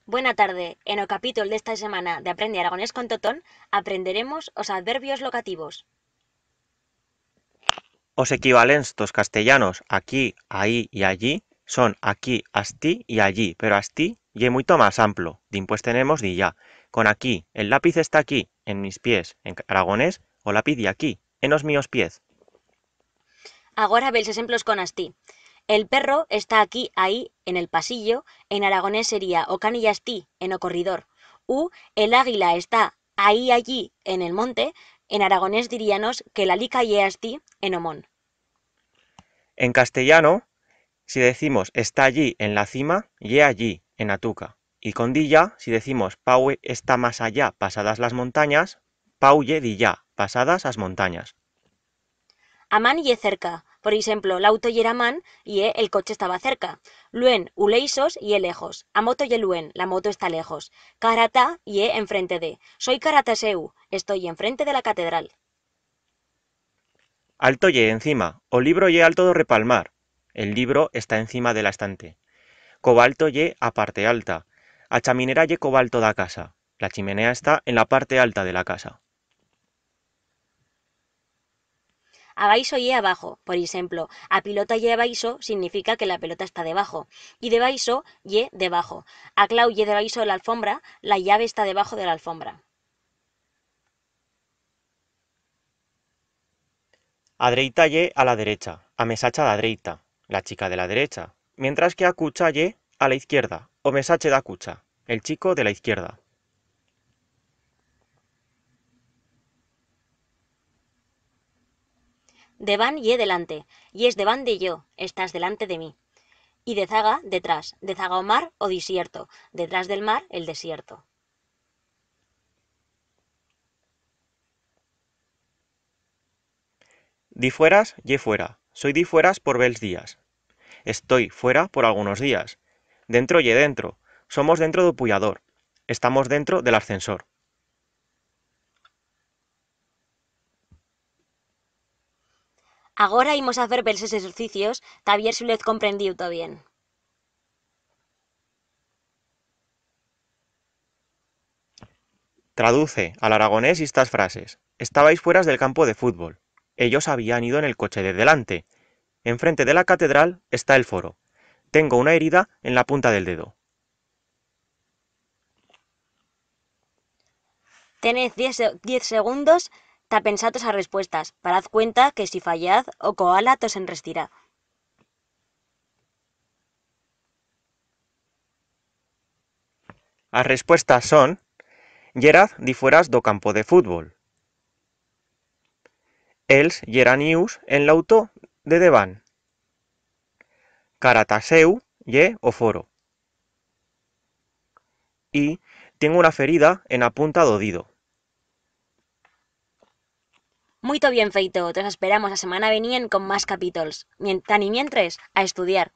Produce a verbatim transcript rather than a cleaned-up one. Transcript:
Buena tarde. En o capítol d'esta semana d'Aprende Aragonés con Totón aprenderemos os adverbios locativos. Os equivalents tos castellanos aquí, ahí y allí son aquí, astí y allí, pero astí ye muito mas amplo. Dimpués tenemos d'illá. Con aquí, el lápiz está aquí, en mis pies, en ca-, aragonés, o lápiz ye aquí, en os míos piez. Agora ve els exemplos con astí. El perro está aquí, ahí, en el pasillo, en aragonés sería o can ye astí, en o corridor. U, el águila está ahí, allí, en el monte, en aragonés diríanos que la lica ye astí, en o mont. En castellano, si decimos está allí, en la cima, ye allí, en a tuca. Y con d'illá, si decimos Pau está más allá, pasadas las montañas, Pau ye d'illá, pasadas as montañas. Amán ye cerca. Por eixemplo, l'auto yera amán, ye el coche estaba cerca. Luent u leixos ye lejos. A moto ye luent, la moto está lejos. Cara ta ye enfrente de. Soi cara ta seu, estoy enfrente de la catedral. Alto ye encima. O libro ye alto d'o repalmar. El libro está encima de la estante. Cobalto ye a parte alta. A chaminera ye cobalto d'a casa. La chimenea está en la parte alta de la casa. Abaixo ye abajo. Por eixemplo, a pilota ye abaixo significa que la pelota está debajo. Y debaixo ye debajo. A clau ye debaixo de l'alfombra, la llave está debajo de l'alfombra. A dreita ye a la derecha, a mesacha d'a dreita, la chica de la derecha, mientras que a cucha ye a la izquierda, o mesache d'a cucha, el chico de la izquierda. Debant ye delante, yes debant de yo, estás delante de mí. Y dezaga, detrás, dezaga o mar, o disierto, detrás del mar, el desierto. Difueras ye fuera. Soi difueras por belts días. Estoy fuera por algunos días. Dentro ye dentro. Somos dentro d'o puyador. Estamos dentro de l'ascensor. Agora imos a fer belses exercicios ta vier si lo hez comprendiu tot bien. Traduce a l'aragonés istas frases. Estabais fueras del campo de fútbol. Ellos habían ido en el coche de delante. Enfrente de la catedral está el foro. Tengo una herida en la punta del dedo. Tenez diez se-, diez segundos ta pensar tos as respuestas. Paraz cuenta que si fallaz, o koala tos enrestirá. As respuestas son: yeraz difueras d'o campo de fútbol. Ells yeran ius en l'auto de debant. Cara ta seu ye o foro. Y tiengo una ferida en a punta d'o dido. Muito bien feito, tos asperamos a semana venient con más capítols. Mien-, tani mientres, a estudiar.